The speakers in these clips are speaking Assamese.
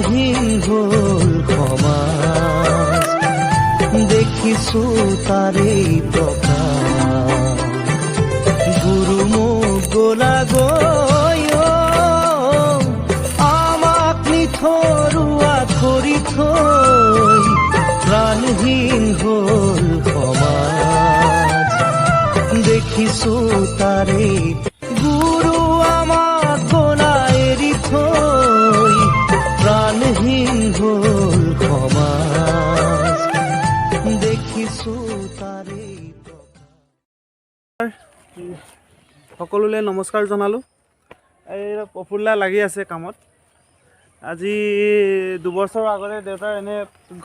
প্ৰাণহীন হ'ল সমাজ, দেখিছো তাৰেই প্ৰকাশ। গুৰু মোক গলা গৈ অ, আমাক নিথৰুৱা কৰি থৈ প্ৰাণহীন হ'ল সমাজ, দেখিছো তাৰেই। গুৰু আমাক গলা এৰি থৈ প্ৰাণহীন হ'ল সমাজ, দেখিছো তাৰেই প্ৰকাশ। সকলোলৈ নমস্কাৰ জনালোঁ। এই প্ৰফুল্লা লাগি আছে কামত। আজি 2 বছৰৰ আগতে দেউতাৰ এনে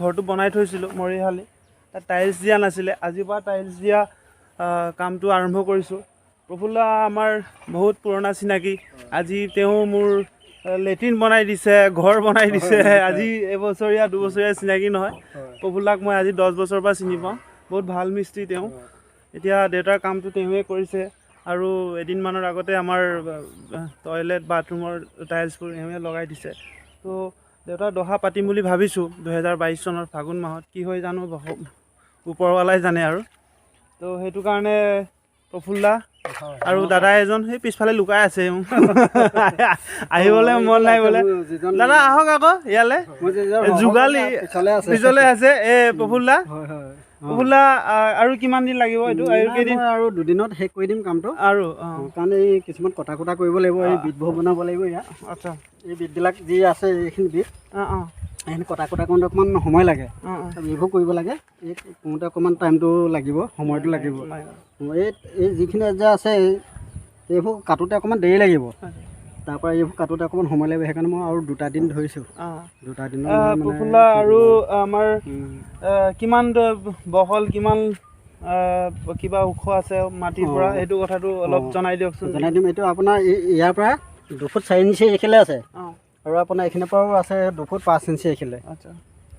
ঘৰটো বনাই থৈছিলোঁ মৰিশালি, তাত টাইলছ দিয়া নাছিলে। আজিৰ পৰা টাইলছ দিয়া কামটো আৰম্ভ কৰিছোঁ। প্ৰফুল্লা আমাৰ বহুত পুৰণা চিনাকি। আজি তেওঁ মোৰ লেট্ৰিন বনাই দিছে, ঘৰ বনাই দিছে। আজি এবছৰীয়া 2 বছৰীয়া চিনাকি নহয়। প্ৰফুল্লাক মই আজি 10 বছৰৰ পৰা চিনি পাওঁ। বহুত ভাল মিস্ত্ৰী তেওঁ। এতিয়া দেউতাৰ কামটো তেওঁৱে কৰিছে আৰু এদিনমানৰ আগতে আমাৰ টয়লেট বাথৰুমৰ টাইলছবোৰ এওঁৱে লগাই দিছে। তো দেউতাৰ দহা পাতিম বুলি ভাবিছোঁ 2022 চনৰ ফাগুন মাহত। কি হয় জানো, ওপৰৱালাই জানে আৰু। তো সেইটো কাৰণে প্ৰফুল্লা আৰু দাদা এজন সেই পিছফালে লুকাই আছে, এওঁ আহিবলৈ মন নাই বোলে। দাদা, আহক আকৌ ইয়ালৈ। যোগালী পিছলে আছে। এই প্ৰফুল্লা, প্ৰফুল্লা, আৰু কিমান দিন লাগিব এইটো? আৰু কেইদিন? মই আৰু দুদিনত শেষ কৰি দিম কামটো। আৰু অঁ। কাৰণ এই কিছুমান কটা কুটা কৰিব লাগিব, এই বিটবোৰ বনাব লাগিব ইয়াত। এই বিটবিলাক যি আছে, এইখিনি বিট, অঁ অঁ এইখিনি কটা কুটা কৰোঁতে অকণমান সময় লাগে। অঁ অঁ এইবোৰ কৰিব লাগে, এই কৰোঁতে অকণমান টাইমটো লাগিব, সময়টো লাগিব। এই এই যিখিনি যে আছে, এইবোৰ কাটোতে অকণমান দেৰি লাগিব। তাৰপৰা এইবোৰ কাটোতে অকণমান সময় লাগিব, সেইকাৰণে মই আৰু দুটা দিন ধৰিছোঁ। দুটা দিনত মই মানে প্ৰফুল্লা, আৰু আমাৰ কিমান বহল, কিমান কিবা ওখ আছে মাটিৰ পৰা, সেইটো কথাটো অলপ জনাই দিয়কচোন। জনাই দিম। এইটো আপোনাৰ ইয়াৰ পৰা 2 ফুট 4 ইঞ্চি এইখিলে আছে। আৰু আপোনাৰ এইখিনিৰ পৰাও আছে 2 ফুট 5 ইঞ্চি এইখিলে।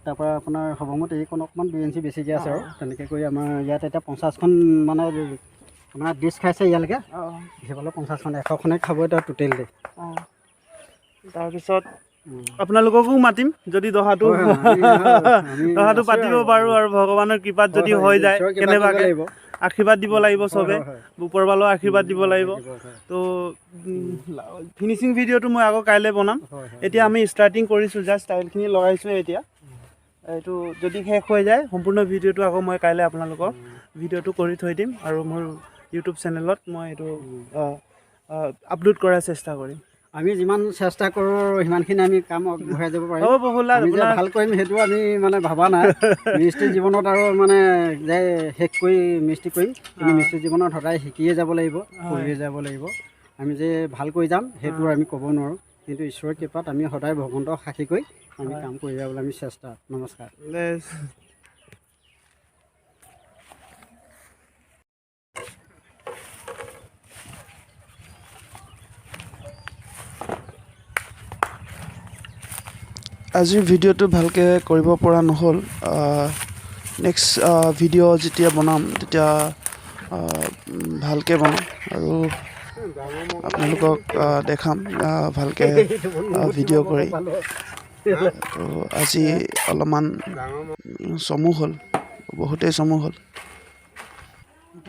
তাৰপৰা আপোনাৰ সৰ্বমুঠ এইকণ অকণমান 2 ইঞ্চি বেছিকৈ আছে। আৰু তেনেকৈ কৰি আমাৰ ইয়াত এতিয়া 50খন মানে আপোনাৰ ডিছ খাইছে ইয়ালৈকে। সেইফালে 50খন, 100খনে খাব এতিয়া টোটেলি। অঁ, তাৰপিছত আপোনালোককো মাতিম যদি দহাটো আমি দহাটো আছোঁ পাতিব আৰু। পাৰোঁ আৰু ভগৱানৰ কৃপাত যদি হৈ যায় ঈশ্বৰৰ কৃপা কৰিব কেনেবাকৈ। লাগিব। আশীৰ্বাদ দিব লাগিব চবে। ওপৰৱালাও আশীৰ্বাদ দিব লাগিব। হয়। তো ফিনিচিং ভিডিঅ'টো মই আকৌ কাইলৈ বনাম। হয় হয় এতিয়া আমি ষ্টাৰ্টিং কৰিছোঁ, জাষ্ট টাইলখিনি লগাইছোঁ এতিয়া। এইটো যদি শেষ হৈ যায়, সম্পূৰ্ণ ভিডিঅ'টো আকৌ মই কাইলৈ আপোনালোকক ভিডিঅ'টো কৰি থৈ দিম আৰু মোৰ ইউটিউব চেনেলত মই এইটো আপলোড কৰাৰ চেষ্টা কৰিম। আমি যিমান চেষ্টা কৰোঁ, সিমানখিনি আমি কাম আগবঢ়াই যাব পাৰিম। হ'ব প্ৰফুল্লা। আমি যে আপোনাৰ ভাল কৰিম, সেইটো আমি মানে ভবা নাই। মিস্ত্ৰী জীৱনত আৰু মানে যে শেষ কৰি মিস্ত্ৰী কৰিম, কিন্তু মিস্ত্ৰী জীৱনত সদায় শিকিয়ে যাব লাগিব, কৰিয়ে যাব লাগিব। আমি যে ভাল কৰি যাম, সেইটো আমি ক'ব নোৱাৰোঁ। কিন্তু ঈশ্বৰৰ কৃপাত আমি সদায় ভগৱন্তক সাক্ষী কৰি আমি কাম কৰি যাবলৈ আমি চেষ্টা। নমস্কাৰ। আজিৰ ভিডিঅ'টো ভালকৈ কৰিব পৰা নহ'ল। নেক্সট ভিডিঅ' যেতিয়া বনাম, তেতিয়া ভালকৈ বনাম আৰু আপোনালোকক দেখাম ভালকৈ ভিডিঅ' কৰি। তো আজি অলপমান চমু হ'ল, বহুতেই চমু হ'ল।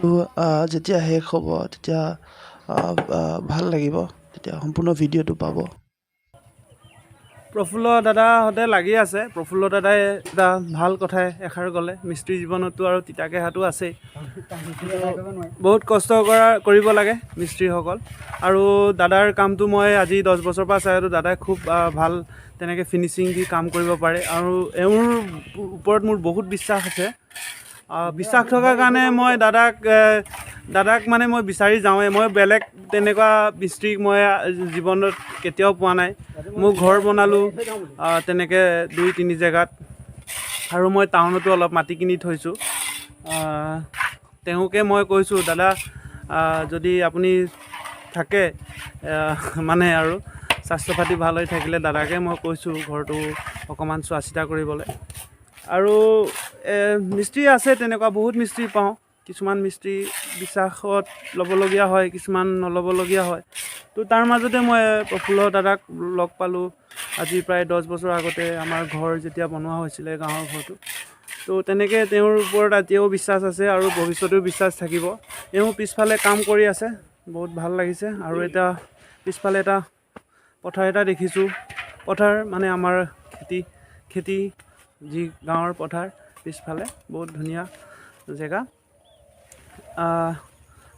তো যেতিয়া শেষ হ'ব, তেতিয়া ভাল লাগিব, তেতিয়া সম্পূৰ্ণ ভিডিঅ'টো পাব। প্ৰফুল্ল দাদাহঁতে লাগি আছে। প্ৰফুল্ল দাদাই এটা ভাল কথাই এষাৰ ক'লে, মিস্ত্ৰী জীৱনততো আৰু তিতা কেঁহাটো আছেই, বহুত কষ্ট কৰিব লাগে মিস্ত্ৰীসকল। আৰু দাদাৰ কামটো মই আজি 10 বছৰৰ পৰা চাই আছোঁ। দাদাই খুব ভাল তেনেকৈ ফিনিচিং দি কাম কৰিব পাৰে আৰু এওঁৰ ওপৰত মোৰ বহুত বিশ্বাস আছে। বিশ্বাস থকাৰ কাৰণে মই দাদাক মানে মই বিচাৰি যাওঁৱেই। মই বেলেগ তেনেকুৱা মিস্ত্ৰীক মই জীৱনত কেতিয়াও পোৱা নাই। মোৰ ঘৰ বনালোঁ তেনেকৈ দুই তিনি জেগাত আৰু মই টাউনতো অলপ মাটি কিনি থৈছোঁ। তেওঁকে মই কৈছোঁ, দাদা, যদি আপুনি থাকে, মানে আৰু স্বাস্থ্য পাতি ভাল হৈ থাকিলে দাদাকে মই কৈছোঁ ঘৰটো অকণমান চোৱা চিতা কৰিবলৈ। আৰু মিস্ত্ৰী আছে, তেনেকুৱা বহুত মিস্ত্ৰী পাওঁ। কিছুমান মিস্ত্ৰী বিশ্বাসত ল'বলগীয়া হয়, কিছুমান নল'বলগীয়া হয়। তো তাৰ মাজতে মই প্ৰফুল্ল দাদাক লগ পালোঁ। আজি প্ৰায় 10 বছৰ আগতে আমাৰ ঘৰ যেতিয়া বনোৱা হৈছিলে গাঁৱৰ ঘৰটো, তো তেনেকৈ তেওঁৰ ওপৰত এতিয়াও বিশ্বাস আছে আৰু ভৱিষ্যতেও বিশ্বাস থাকিব। এওঁ পিছফালে কাম কৰি আছে, বহুত ভাল লাগিছে। আৰু এতিয়া পিছফালে এটা পথাৰ এটা দেখিছোঁ, পথাৰ মানে আমাৰ খেতি খেতি যি গাঁৱৰ পথাৰ পিছফালে, বহুত ধুনীয়া জেগা।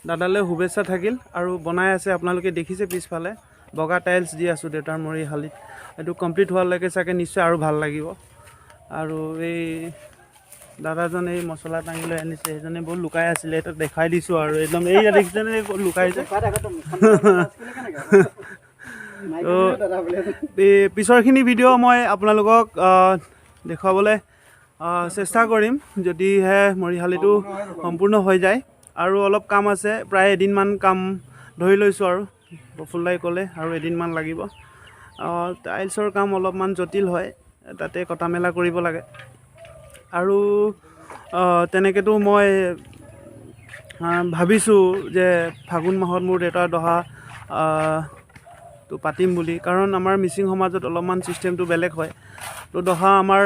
দাদালৈ শুভেচ্ছা থাকিল। আৰু বনাই আছে, আপোনালোকে দেখিছে পিছফালে বগা টাইলছ দি আছোঁ দেউতাৰ মৰিশালিত। এইটো কমপ্লিট হোৱালৈকে চাগে নিশ্চয় আৰু ভাল লাগিব। আৰু এই দাদাজন এই মছলা দাঙি লৈ আনিছে, সেইজনে বহুত লুকাই আছিলে, এইটো দেখাই দিছোঁ আৰু একদম এইয়া দেখিছেনে ক'ত লুকাইছে। তো এই পিছৰখিনি ভিডিঅ' মই আপোনালোকক দেখুৱাবলৈ চেষ্টা কৰিম, যদিহে মৰিশালিটো সম্পূৰ্ণ হৈ যায়। আৰু অলপ কাম আছে, প্ৰায় এদিনমান কাম ধৰি লৈছোঁ আৰু প্ৰফুল্লাই ক'লে আৰু এদিনমান লাগিব। টাইলছৰ কাম অলপমান জটিল হয়, তাতে কটা মেলা কৰিব লাগে। আৰু তেনেকৈতো মই ভাবিছোঁ যে ফাগুন মাহত মোৰ দেউতাৰ দহা তো পাতিম বুলি, কাৰণ আমাৰ মিচিং সমাজত অলপমান ছিষ্টেমটো বেলেগ হয়। তো দহা আমাৰ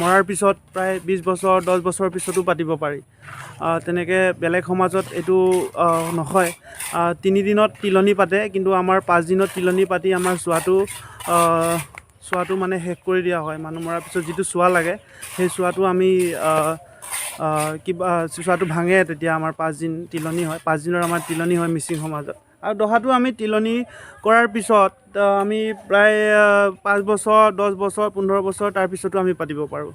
মৰাৰ পিছত প্ৰায় 20 বছৰ 10 বছৰৰ পিছতো পাতিব পাৰি। তেনেকৈ বেলেগ সমাজত এইটো নহয়। 3 দিনত তিলনি পাতে, কিন্তু আমাৰ 5 দিনত তিলনি পাতি আমাৰ চোৱাটো মানে শেষ কৰি দিয়া হয়। মানুহ মৰাৰ পিছত যিটো চোৱা লাগে, সেই চোৱাটো আমি কিবা চোৱাটো ভাঙে, তেতিয়া আমাৰ 5 দিন তিলনি হয়। 5 দিনৰ আমাৰ তিলনি হয় মিচিং সমাজত। আৰু দহাটো আমি তিলনি কৰাৰ পিছত আমি প্ৰায় 5 বছৰ 10 বছৰ 15 বছৰ তাৰপিছতো আমি পাতিব পাৰোঁ।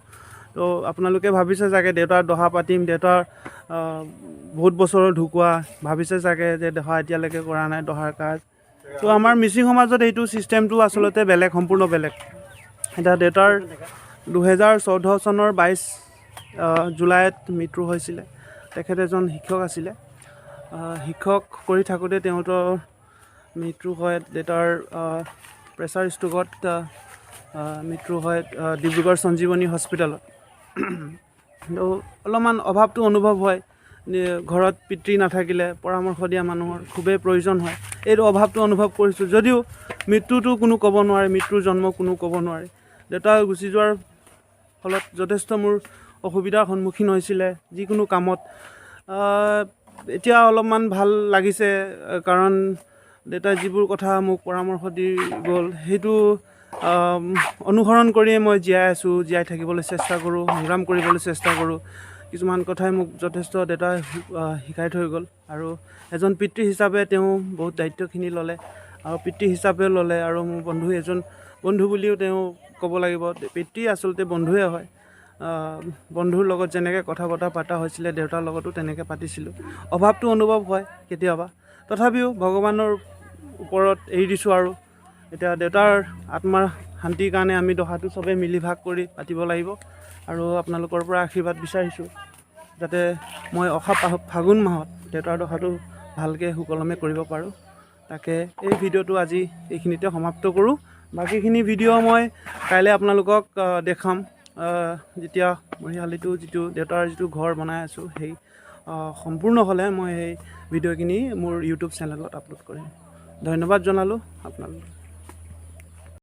তো আপোনালোকে ভাবিছে চাগে দেউতাৰ দহা পাতিম, দেউতাৰ বহুত বছৰৰ ঢুকুৱা, ভাবিছে চাগে যে দহা এতিয়ালৈকে কৰা নাই দহাৰ কাজ। তো আমাৰ মিচিং সমাজত এইটো ছিষ্টেমটো আচলতে বেলেগ, সম্পূৰ্ণ বেলেগ। এতিয়া দেউতাৰ 2014 চনৰ 22 জুলাইত মৃত্যু হৈছিলে। তেখেত এজন শিক্ষক আছিলে। শিক্ষক কৰি থাকোঁতে তেওঁতৰ মৃত্যু হয়। দেউতাৰ প্ৰেছাৰ ষ্ট্ৰোকত মৃত্যু হয় ডিব্ৰুগড় সঞ্জীৱনী হস্পিটেলত। তো অলপমান অভাৱটো অনুভৱ হয়, ঘৰত পিতৃ নাথাকিলে পৰামৰ্শ দিয়া মানুহৰ খুবেই প্ৰয়োজন হয়। এইটো অভাৱটো অনুভৱ কৰিছোঁ, যদিও মৃত্যুটো কোনো ক'ব নোৱাৰে, মৃত্যুৰ জন্ম কোনো ক'ব নোৱাৰে। দেউতা গুচি যোৱাৰ ফলত যথেষ্ট মোৰ অসুবিধাৰ সন্মুখীন হৈছিলে যিকোনো কামত। এতিয়া অলপমান ভাল লাগিছে, কাৰণ দেউতাই যিবোৰ কথা মোক পৰামৰ্শ দি গ'ল সেইটো অনুসৰণ কৰিয়ে মই জীয়াই আছোঁ, জীয়াই থাকিবলৈ চেষ্টা কৰোঁ, সংগ্ৰাম কৰিবলৈ চেষ্টা কৰোঁ। কিছুমান কথাই মোক যথেষ্ট দেউতাই শিকাই থৈ গ'ল। আৰু এজন পিতৃ হিচাপে তেওঁ বহুত দায়িত্বখিনি ল'লে, আৰু পিতৃ হিচাপেও ল'লে, আৰু মোৰ বন্ধু এজন বন্ধু বুলিও তেওঁ ক'ব লাগিব। পিতৃ আচলতে বন্ধুৱে হয়। বন্ধুৰ লগত যেনেকৈ কথা বতৰা পতা হৈছিলে, দেউতাৰ লগতো তেনেকৈ পাতিছিলোঁ। অভাৱটো অনুভৱ হয় কেতিয়াবা, তথাপিও ভগৱানৰ ওপৰত এৰি দিছোঁ। আৰু এতিয়া দেউতাৰ আত্মাৰ শান্তিৰ কাৰণে আমি দহাটো চবেই মিলি ভাগ কৰি পাতিব লাগিব। আৰু আপোনালোকৰ পৰা আশীৰ্বাদ বিচাৰিছোঁ যাতে মই অহা ফাগুন মাহত দেউতাৰ দহাটো ভালকৈ সুকলমে কৰিব পাৰোঁ। তাকে এই ভিডিঅ'টো আজি এইখিনিতে সমাপ্ত কৰোঁ। বাকীখিনি ভিডিঅ' মই কাইলৈ আপোনালোকক দেখাম, যেতিয়া মৰিশালিটো যিটো দেউতাৰ যিটো ঘৰ বনাই আছোঁ সেই সম্পূৰ্ণ হ'লে মই সেই ভিডিঅ'খিনি মোৰ ইউটিউব চেনেলত আপলোড কৰিম। ধন্যবাদ জনালোঁ আপোনালোক।